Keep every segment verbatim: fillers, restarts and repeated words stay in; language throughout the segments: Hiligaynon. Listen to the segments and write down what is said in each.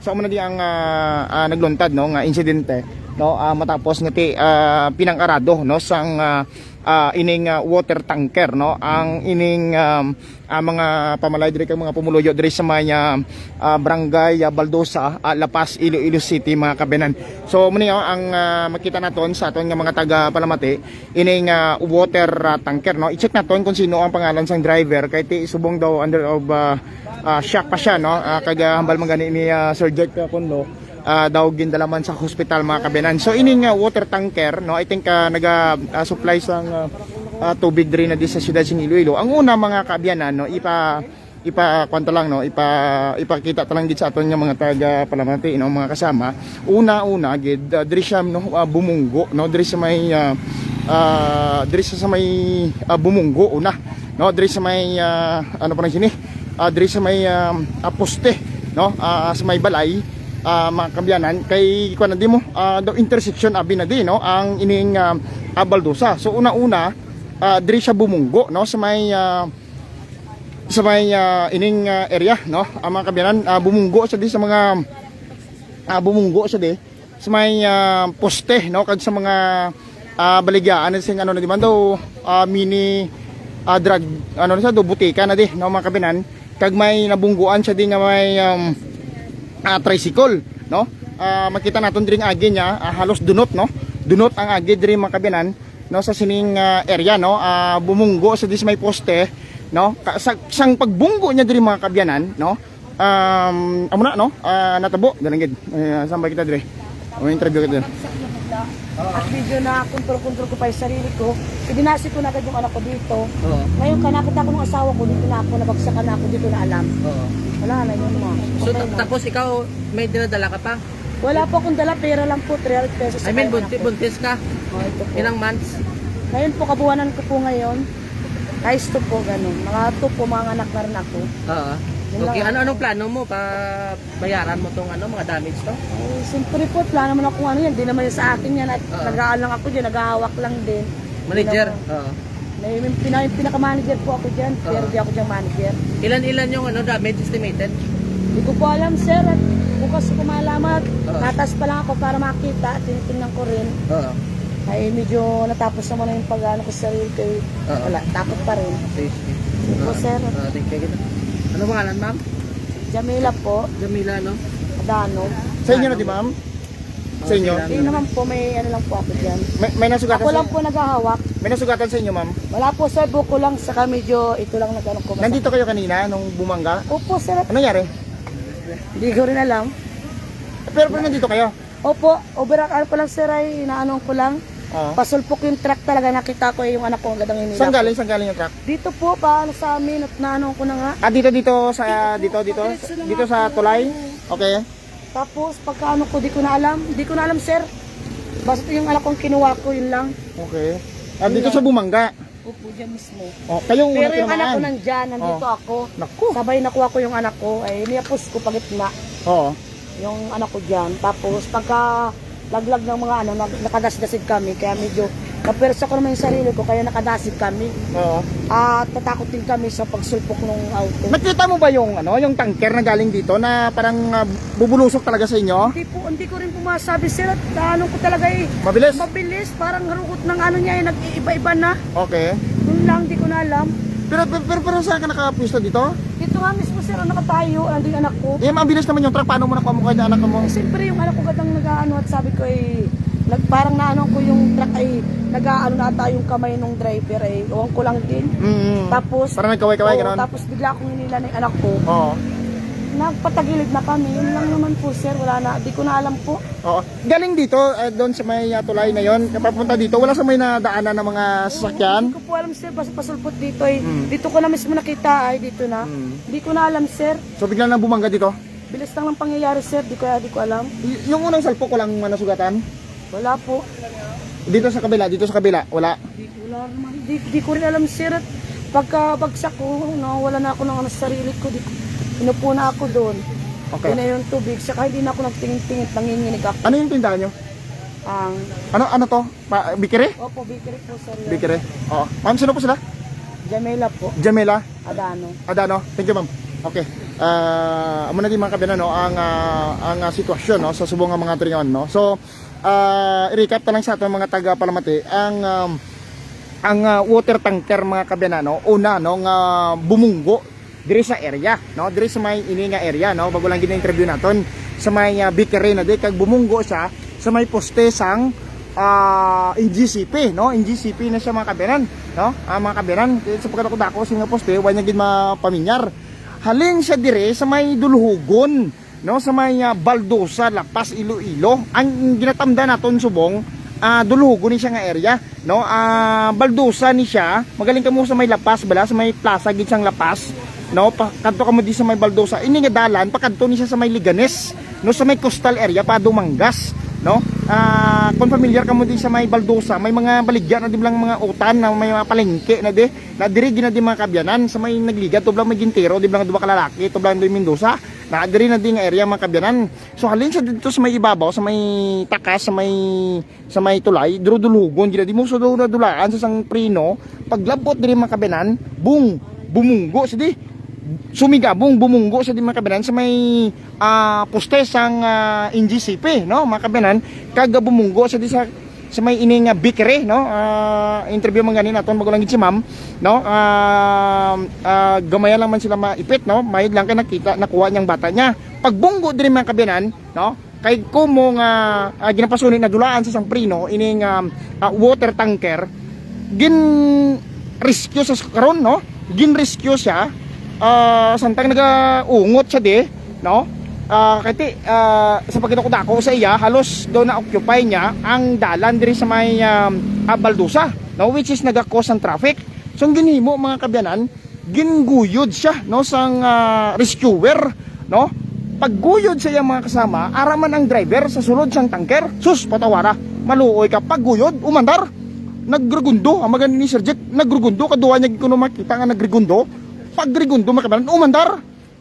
So, amo na di ang, ah, ah, nagluntad, no, nga insidente, no, ah, matapos nga ti, ah, pinang-arado, no, sang, ah, ah, ining, ah, water tanker, no, ang ining, um, ah, mga pamalay diri kag mga pumuluyo diri sa may, ah, ah, barangay, ah, Baldosa, ah, La Paz, Iloilo City, mga kaabyanan. So, amo ni, oh, ang, ah, makita naton sa aton nga mga taga Palamati, ining, ah, water, ah, tanker, no. I-check naton kung sino ang pangalan sang driver kay ti subong daw under of, ah, ah, shock pa siya, no. Ah, kag, ah, hambal man gani ni, ah, Sir Jack, ah, Conlo, ah, daw gindala man sa hospital, mga kaabyanan. So, ining, ah, water tanker, no, I think, ah, naga, ah, supply sang, ah, ah, tubig diri na di sa siyudad sing Iloilo. Ang una, mga kaabyanan, no, ipa ipa kuwan ta lang, no, ipa ipakita ta lang gid sa aton nga mga taga Palamati, no, mga kasama. Una-una gid, ah, diri siya, no, ah, bumunggo, no, diri sa may, ah, ah, diri sa, sa may, ah, bumunggo una, no, diri sa may, ah, ano pa lang sini, ah, diri sa may, ah, ah, poste, no, ah, sa may balay, ah, mga kaabyanan, kay kuwan na di mo, ah, daw intersection abi na di, no, ang ining, ah, ah, baldosa. So, una-una, ah, diri siya bumunggo, no, sa may, ah, sa may, ah, ining, ah, area, no, ang mga kaabyanan, ah, bumunggo siya di sa mga, ah, bumunggo siya di sa may, ah, poste, no, kag sa mga, ah, baligyaan sing ano na di man daw, ah, mini, ah, drug, ano na siya, do butika na di, no, mga kaabyanan, kag may nabungguan siya di nga may, um, ah, tricycle, no. Ah, makita naton diri ang agi niya, ah, halos dunot, no, dunot ang agi diri, mga kaabyanan, no, sa sining, ah, area, no. Ah, bumunggo sa dis may poste, no. Ka- sa sang pagbunggo niya diri, mga kaabyanan, no, um, amo na, no, ah, natabo, ganun gid. Eh, sambay kita diri. May interview kita diri. At medyo na kontrol-kontrol ko pa yung sarili ko. Idinasi ko na agad yung anak ko dito. Oo. Ngayon, kanakita ko ng asawa ko, dito na ako, nabagsakan na ako, dito na alam. Oo. Wala na yun, ma. So, Okay ta- na. tapos ikaw, may dinadala ka pa? Wala po akong dala, pera lang po, three hundred pesos sa I mean, kanya bunti, po. buntis ka? Oh, ito po. Ilang months? Ngayon po, kabuwanan ko po ngayon. High school po, ganun. Mga two po, mga anak na rin ako. Oo. Yun lang. Okay, ano, anong plano mo pa bayaran mo tong ano, mga damage to? Eh, siyempre po, plano mo na kung ano yan. Di naman yung sa akin yan. At Oo. nag-aal lang ako dyan, naghahawak lang din. Manager? Di naman. Oo. May, may pina-, yung pinaka-manager po ako dyan. Oo. Pero di ako dyan manager. Ilan-ilan yung ano, damage estimated? Di ko po alam, sir. At bukas ko malaman. Oo. Tatas pa lang ako para makita. Tinitingnan ko rin. Oo. Ay, medyo natapos naman na yung pag-ano ko sa sarili ko. Eh. Oo. Wala, takot pa rin. Sige, sige. Sige po, Oo. sir. Oo, thank you. Ano pangalan, ma'am? Jamila po. Jamila, no? Adano. Sa inyo na di, ma'am? Sa inyo? Hindi naman po, may ano lang po ako dyan. May, may nasugatan Ako sa lang po naghahawak. May nasugatan sa inyo, ma'am? Wala po, sir. Buko lang, saka medyo ito lang nag-ano ko. Nandito kayo kanina nung bumangga? Opo, sir. Ano nangyari? Hindi ko rin alam. Pero, pero nandito kayo? Opo, overall ano ko lang, sir, ay inaano ko lang. Oo. Pasulpok yung truck talaga, nakita ko, eh, yung anak ko, ang gadang hinila Saan ko. galing? Saan galing yung truck? Dito po, pa, ano, sa amin, at naano ko na nga. Ah, dito, dito sa, Dito po, dito, dito, diretso na dito nga sa po. tulay? Okay. Tapos, pagka ano ko, di ko na alam. Di ko na alam, sir. Basta yung anak kong kinuha ko, yun lang. Okay. Ah, dito Yun sa lang. Bumangga? Opo, dyan mismo. Oh, kayong Pero una yung anak ko tinamaan? nandyan, nandito Oh. ako. Naku. Sabay nakuha ko yung anak ko, ay niyapos ko pa gitna. Oo. Yung anak ko dyan. Tapos pagka laglag ng mga ano, nag-, nakadasdasid kami, kaya medyo napwersa ko naman yung sarili ko, kaya nakadasig kami. Oo. At natakot din kami sa pagsulpok ng auto. Nakita mo ba yung ano, yung tanker na galing dito na parang, ah, bubulusok talaga sa inyo? Hindi po, hindi ko rin po masabi, sir. At ano ko talaga eh, Mabilis? mabilis, parang rugot ng ano niya eh, nag-iiba-iba na. Okay. Yun lang, di ko na alam. Pero, pero, pero, pero saan ka nakapwesto dito? Dito nga mismo, sir, ang nakatayo, nandun yung anak ko. Eh, mabilis naman yung truck. Paano mo nakuha mo kaya anak mo? Eh, siyempre, yung anak ko gatang nag-aano at sabi ko eh, nag, parang naano ko yung truck ay nag-aano na ata yung kamay nung driver eh. Ewan ko lang din. Mm. Tapos, Parang nagkaway-kaway, oo, ganon? tapos bigla akong hinila ng anak ko. Oo. Nagpatagilid na kami. Yun lang naman po, sir. Wala na. Di ko na alam po. Oo. Galing dito, ah, doon sa may, ah, tulay na yon, papunta dito, wala sa may nadaanan ng mga sasakyan? Hindi ko po alam, sir. Basta pasulpot dito eh. Hmm. Dito ko na mismo nakita ay dito na. Hmm. Hindi ko na alam, sir. So, bigla na bumangga dito? Bilis lang ng pangyayari, sir. Di ko, di ko alam. Y- yung unang salpok, walang manasugatan? Wala po. Dito sa kabila, dito sa kabila, wala? Di, wala naman. Di, di ko rin alam, sir. At pagkabagsak ko, nawawala na ako ng ano, sa sarili ko. Di, inupo na ako doon. Okay. Yun na yung tubig. Saka hindi na ako nagtingin-tingin, nanginginig ako. Ano yung tindahan nyo? Ang Ano, ano to? Pa, bakery? Opo, bakery po, sir, yun. Bakery? Oo. Ma'am, sino po sila? Jamela po. Jamela? Adano. Adano. Thank you, ma'am. Okay. Ah, amo na di, mga kaabyanan, no, ang, ah, ang, ah, sitwasyon, no, sa subong nga mga Trion, no. So, ah, i-recap ta lang sa aton mga taga Palamati ang, um, ang, ah, water tanker, mga kaabyanan, no. Una, no, nga bumunggo diri sa area, no, diri sa may ini nga area, no, bago lang gid na-interview naton sa may, ah, bakery na di, kag bumunggo siya sa may poste sang, ah, N G C P, no, N G C P na siya, mga kaabyanan, no. Ah, mga kaabyanan, sa pagkadako-dako sa nga poste, wa niya gid mapaminyar. Halin siya dire sa may Duluhugon, no, sa may, ah, Baldosa, La Paz, Iloilo. Ang ginatamda naton subong, ah, Duluhugon ni siya nga area, no. Ah, Baldosa ni siya, magaling kamo sa may La Paz bala, sa may plaza gid sang La Paz, no. Pa, kadto kamo di sa may Baldosa. Ini nga dalan pakadto ni siya sa may Leganes, no, sa may coastal area pa Dumangas, no. Ah, kung familiar kamo di sa may Baldosa, may mga baligya na di lang mga utan na may mga palengke na di. Na diri gina di, mga kaabyanan, sa may nagligad, tublang may gintero, di lang duwa ka lalaki, tublang doy Mendoza. Na diri na di nga area, mga kaabyanan. So, halin sa dito sa may ibabaw, sa may takas, sa may, sa may tulay, duro Duluhugon gina di mo, so, duro na dulaan sa sang preno, paglabot diri, mga kaabyanan, bung, bumunggo sa di. Sumigabong, bumunggo sa di, mga kaabyanan, sa may, ah, poste sang, ah, N G C P, no, mga kaabyanan, kag bumunggo sa di sa sa may ini nga bakery, no? Ah, interview man gani naton, bago lang gid si ma'am, no? Ah, ah, gamay lang man sila maipit, no? Mayad lang kay nakita, nakuha niyang bata niya. Pagbunggo diri, mga kaabyanan, no? Kay kumo nga, ah, ginapasuni na dulaan sa sang preno ining, ah, ah, water tanker, gin rescue sa karon, no? Gin rescue siya, ah, samtang nagaungot siya di, no? Ah, kay ti, ah, sa pagkadako-dako sa iya, halos daw na-occupy niya ang dalan diri sa may, um, ah, Baldosa, no? Which is naga-cause ang traffic. So, ang ginhimo, mga kaabyanan, ginguyod siya, no, sang, ah, rescuer, no? Pagguyod sa iyang mga kasama, ara man ang driver sa sulod sang tanker. Sus, patawara, maluoy ka. Pagguyod, umandar. Nagregundo, ang mga ni Sir Jack, nagregundo, kaduwa niya gid kuno makita nga nagregundo. Pagregundo, mga kaabyanan, umandar.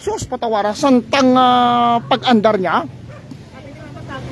Sus, patawara, samtang, ah, pag-andar niya,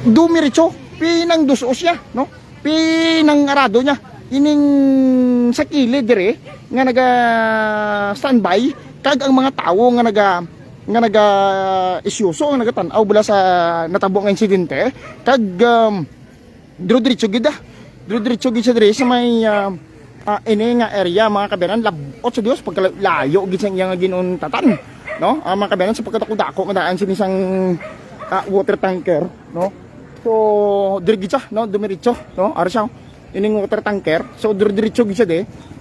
dumiretso, pinangdus-os niya, no? Pinangarado niya ining sa kilid dire nga naga-standby, kag ang mga tawo nga naga, nga naga-isyoso, nga nagatan-aw bala sa natabo nga insidente, kag, um, diro-diretso gid, ah. Diro-diretso gid siya diri sa may, ah, ah, ini nga area, mga kaabyanan, labot sa Dios, pagkalayo gid sa iya nga ginuntatan, no? Ah, mga kaabyanan, sa pagkadako-dako nga daan sini sang, ah, water tanker, no? So, diri gid siya, no? Dumiretso, no? Ara siya, ining water tanker. So, diri-diretso gid siya di,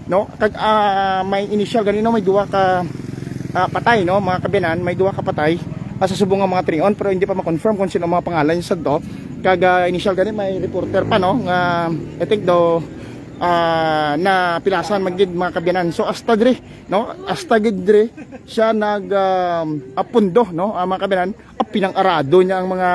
no? Kag, ah, may initial gani, no, may duha ka, ah, patay, no, mga kaabyanan, may duha ka patay, ah, sa subong nga mga Trion, pero hindi pa ma-confirm kung sino ang mga pangalan sa to. Kag, ah, initial gani may reporter pa, no, nga I think daw, ah, napilasan man gid, mga kaabyanan. So, hasta diri, no, hasta gid diri siya nag, um, apundo, no, ah, mga kaabyanan, ah, pinang-arado niya ang mga,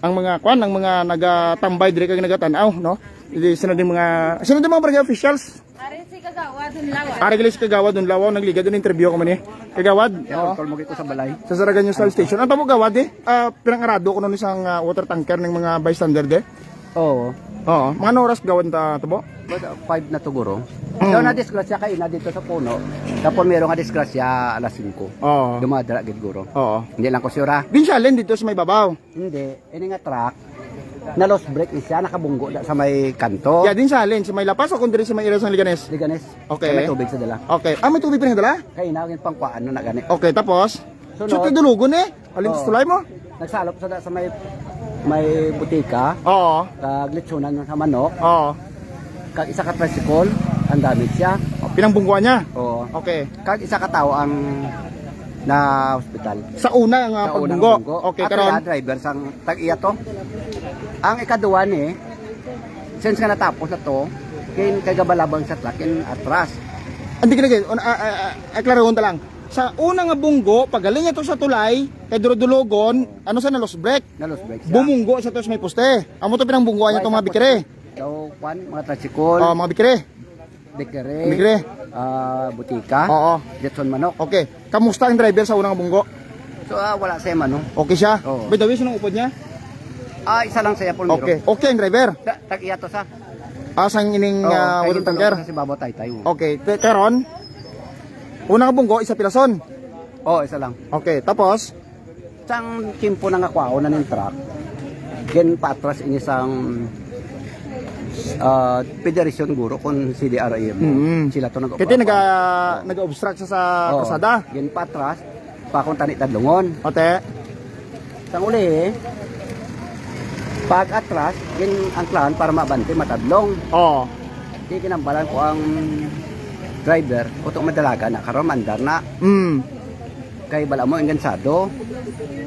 ang mga kwan, ang mga nagatambay diri kag nagatan-aw, no? Hindi, sino din mga, sino din mga barangay officials? Ari si Kagawad Dunlawan. Ari gali si Kagawad Dunlawan, nagligad, interview ko man eh. Kagawad, oo. Tol, mo ko sa balay. Sa Saragan News Live Station. Ang tabo, Gawad, eh? Ah, pinang-arado ko nun isang, ah, water tanker ng mga bystander, de? Oo. Oo. Mga ano oras, Gawad, ta tabo? But, uh, five na to, guro. Mm. So, na-disgrasya kayo na dito sa puno. Tapos meron nga disgrasya alas singko. Oo. Dumadala gid, guro. Oo. Hindi lang ko sure, ah. Din siya, Len, dito sa may babaw. Hindi, ini nga truck, na lost brake ni siya, nakabunggo na sa may kanto. Ya, din sa halin, sa may La Paz o kung diri sa may area sa Leganes? Leganes. Okay. Sa may tubig sa dala. Okay. Ah, may tubig pa rin dala? Kaya na, yung pangkuhaan na, na gani. Okay, tapos? Sunod. Shoot, dulugon eh. Halin Oo. sa tulay mo? Nagsalop sa, sa may, may butika. Oo. Kag litsunan sa manok. Oo. Kag isa ka tricycle, ang damage siya. Oh, pinangbungguan niya? Oo. Okay. Kag isa ka tao ang na hospital. Sa una nga Sa unang pagbunggo. bunggo. Okay, Ato karon. na, driver sang tag-iya to. Ang ikaduwa ni, since nga natapos na to, kin kay gabalabang sa truck, kin atras. Hindi ka lagi, un- ah, ah, ah, ah, klarahon ta lang. Sa una nga bunggo, pagaling niya to sa tulay, kay durudulogon, ano sa nalos break? Nalos break siya. Bumunggo sa to sa may poste. Amo to pinangbungguan niya Why to sa mga bikiri. poste? Daw, kwan, mga tricycle. Oh, mga bikiri. Bakery, Bakery. ah, butika, Oo. Jetson manok. Okay. Kamusta ang driver sa unang bunggo? So, ah, wala siya, mano. Okay siya? Oo. By the way, sinong upod niya? Ah, isa lang siya, Paul Miro. Okay. Okay ang driver? Ta- Tag-iya to sa. Ah, sang ining, Oo, ah, kay water Gintulog tanker? sa si Babo Taytay, oh. Okay. Te- Karon, unang bunggo, isa pilason. Oh, isa lang. Okay, tapos? Sang tiempo na nga kwaon na ning truck, ginpaatras ini sang, ah, federasyon guro kon C D R M. Mm. Sila to nag-, Kaya naga-, Oo. nag-obstruct sa, sa Oo. kalsada. Ginpaatras, pa akong tani tadlungon. Ote. Sang uli, pag atras, gin-angklahan para mabante, matadlong. Oo. Di kinambalan ko ang driver, kuto madalaga na, karon mandar na. Mm. Kay bala mo, enggansado.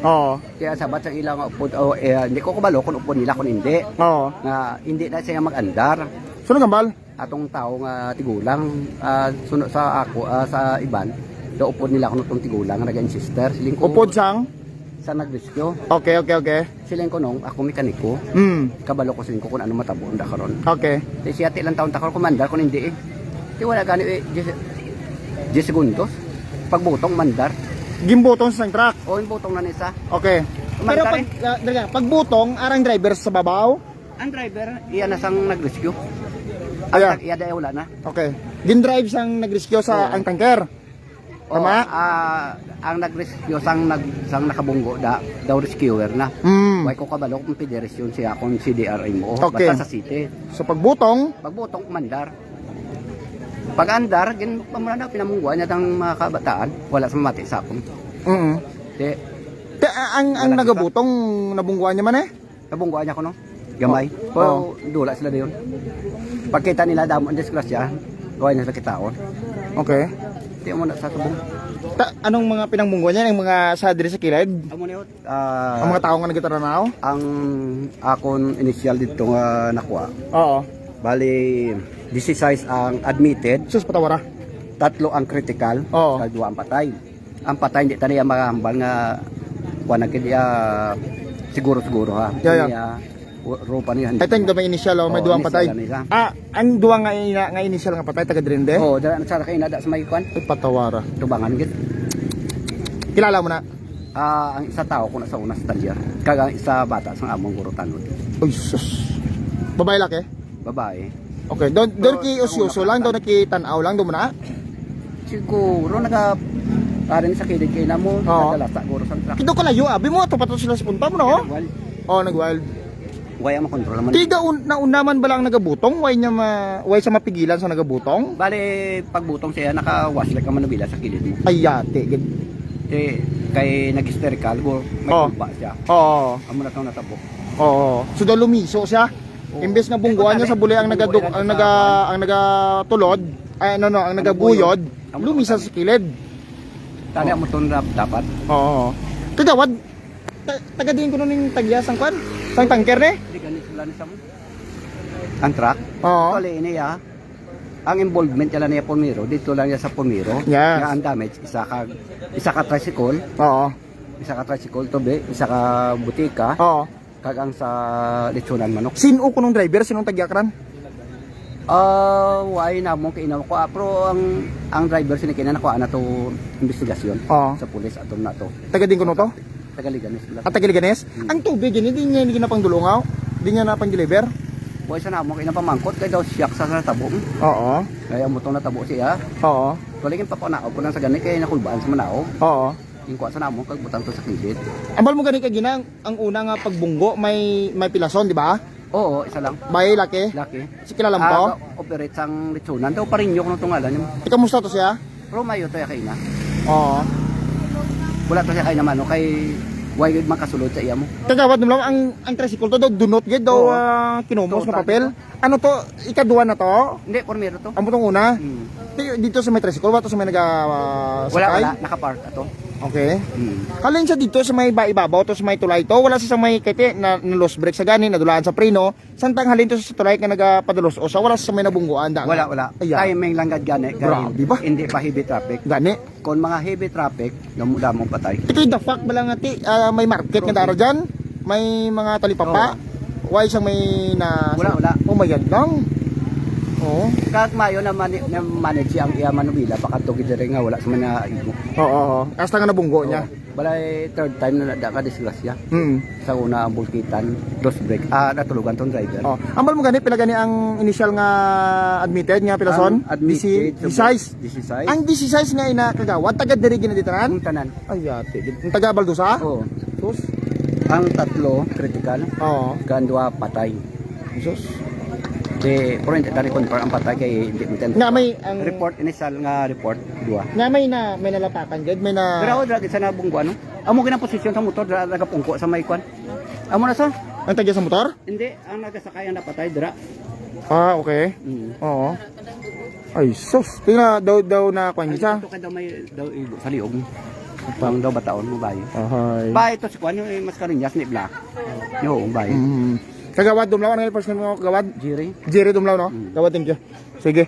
Oo. Kaya sabat sa ila nga upod, oh, eh, hindi ko kabalo kung upod nila kung hindi. Oo. Nga hindi na siya mag-andar. So, nagambal? Atong tao nga tigulang, ah, suno sa ako, ah, sa iban, daw upod nila kuno tong tigulang nga nag-insister. Siling ko, Upod sang? Sa nag-rescue. Okay, okay, okay. Siling ko nung ako mekaniko, Hmm. kabalo ko siling ko kung ano matabo nda karon. Okay. Di siya ti lang taon ta karon, kumandar kung hindi eh. Di wala gani eh, diyes, diyes segundos. Pagbutong mandar. Gimbutong sa truck? O, yung butong na nisa. Okay. Pero Kumandar pag, eh. ah, dali, pagbutong, arang driver sa babaw? Ang driver, iya na sang nag-rescue. Ang Iya. tag-, iya dai wala na. Okay. Gin-drive sang nag-rescue sa Oo. ang tanker? Oo, Tama? ah, ang nag-rescue sang nag-, sang nakabunggo da, daw rescuer na. Mm. Way ko kabalo kung federasyon siya, kung C D R M o Okay. basta sa city. So, pagbutong? Pagbutong, mandar. Pag-andar, gin-, pamura na, pinamungguan niya ang mga kabataan. Wala sa mamati sa akon. Mm. Di, Te, a-, ang, ang Wala kita. nagabutong, nabungguan niya man eh? Nabungguan niya ko, no? Gamay. Oh. Pero Oh. dula sila dayon. Pagkita nila damo ang disgrasya, kaya nila kitaon. Okay. Di mo na sa tubong. Ta-, anong mga pinangbungguan niya? Yung mga sa diri sa kilid? Amo na yun. Ah, Ang mga tao nga nagtatranaw? Ang akon initial dito nga nakuha. Oo. Bali, disisais ang admitted. Sus, patawara. Tatlo ang critical, Oo. kag duwa ang patay. Ang patay, hindi ta niya mahambal nga kuwan ang kaya siguro-siguro, ha. Yeah, yeah. Kaya, wa-, ropa niya. I think may initial, oh, may Oo, duwang initial patay. na nila. Ah, ang duwang nga ina-, nga initial nga patay, taga Drinde? Oo, dala na sa kayo na da sa may kuwan. Ay, patawara. Tubangan, gid. Kilala mo na? Ah, ang isa tao ko na sa una sa talyer. Kag ang isa bata sa among guro tanod. Uy, sus. Babae, laki? Babae. Okay, doon, doon So, ki usyoso ang lang, una doon nakitan-aw lang, doon mo na? Siguro, naga-, parin sa kilid kayo na mo, Oo. Nagdala sa guro sa truck. Kito kalayo, abi mo, ato pa to sila sa punta mo, no? Nag-wild. Oh, nag-wild. Way ang makontrol naman. Tiga un-, nauna man bala ang nagabutong, way niya ma-, way sa mapigilan sa nagabutong? Bale, pagbutong siya, naka-wash light ang manubila sa kilid mo. Ay, yate, gid. Kay, kay nag-hysterical, go, may Oo. Tuba siya. Oo. Amo na tong natabo. Oo. So, daw lumiso siya. Oo. Imbes nga bungguan niya sa buli ang Bungguan nagaduk-, ang sa naga-, kuwan. Ang nagatulod, ay, ano, no, ang Ang nagabuyod, nagabuyod. Ang lumisa sa kilid. Tani amo ton rap dapat. Oo. Kagawad, ta-, taga diin ko nun yung tagya sang kwan? Sang tanker, ne? Di gani sila ni Sam. Ang truck? Oo. Actually, ini, ah. Ang involvement niya lang niya Pumiro, dito lang niya sa Pumiro. Yes. Nga ang damage, isa ka, isa ka tricycle. Oo. Isa ka tricycle to be, isa ka butika. Oo. Kag ang sa lechonan manok. Sino kunong driver? Sinong tagyakran? Ah, why na mo kainaw ko, ah, pero ang, ang driver sini kina nakuha na to investigasyon Oo. sa pulis ato na to. Taga din kuno to? Taga Leganes sila. At taga Leganes? Hmm. Ang tubig yun, hindi niya, hindi na pang dulungaw? Hindi niya na pang deliver? Why sa namo kay napamangkot kay daw siyak sa natabo. Oo. Kaya mo to natabo siya. Oo. Tuloy yung papanaog ko lang sa gani kay nakulbaan sa manaog. Oo. Yung kuha sa namo kag butang to sa kilid. Ambal mo gani kay ginang ang una nga pagbunggo may, may pilason, di ba? Oo, isa lang. Bayi, laki? Laki. Si kilala mo Ah, to? Operate sang lechonan. Daw parinyo ko nung tungalan yung Ikamusta to siya? Pero mayo to ya kaina. Oo. Wala to siya kaina mano kay why gid makasulod sa iya mo. Kagawad mo lang ang, ang tricycle to daw dunot gid daw Oo. ah, kinumos Total nga papel. Ano to? Ikaduha na to? Hindi, primero to. Amo tong una? Hmm. Di-, dito sa may tricycle, wala to sa may naga ah, Wala, sakay? Wala. Nakapark ato. Okay. Hmm. Halin siya dito sa may ba-, ibabaw to sa may tulay to, wala siya sa may kete na, na lost brake sa gani, nadulaan sa preno. Samtang halin to sa tulay nga nagapadalos o sa wala sa may nabungguan da. Wala, wala. Ayan. Timing lang gad gani, kay Grabe ba? Hindi pa heavy traffic. Gani. Kung mga heavy traffic, damo-damo patay. Ito yung the fact ba lang ati, ah, may market nga dara dyan? May mga talipapa? Oo. Why siyang may na Wala, wala. Oh my God lang. Oh. Kag mayo na mani-, na manage ang iya manubila, baka to gid diri nga wala sa mga igo. Oo, oo. Hasta nga nabunggo niya. Oo. Balay third time na da ka disgrasya. Hmm. Sa una ang bulkitan, dos brake, ah, natulugan tong driver. Oh, ambal mo gani, pila gani ang initial nga admitted nga pila son? Ang admitted, Disi-, disais. Disisais. Ang disisais nga ina kagawad, taga diri gina ditanan? Ang tanan. Ay, ate. Ang taga Baldusa? Oo. Sus. Ang tatlo, critical. Oo. Kandwa, patay. Sus. Di, pero hindi tani confirm ang patay kay hindi mo tan- Nga may ang Report, initial nga report, dua. Nga may na may nalapakan gid, may na Pero ako, drag sa nabunggo, ano? Amo ginang posisyon sa motor, dra nagapungko sa may kwan. Amo na sa? Ang tagya sa motor? Hindi, ang nagasakay ang napatay, dra. Ah, okay. Mm. Oo. Ay, sus. Tingnan daw daw na kwan siya. Ito ka daw may daw igo sa liog. Pang daw bataon mo bayo. Ahay. Ba ito si kwan yung mas karinyas ni Black. Yo, bayo. Mm. Kagawad Dumlaw, ano yung first name mo, Kagawad? Jerry. Jerry Dumlaw, no? Kagawad, thank you. Sige.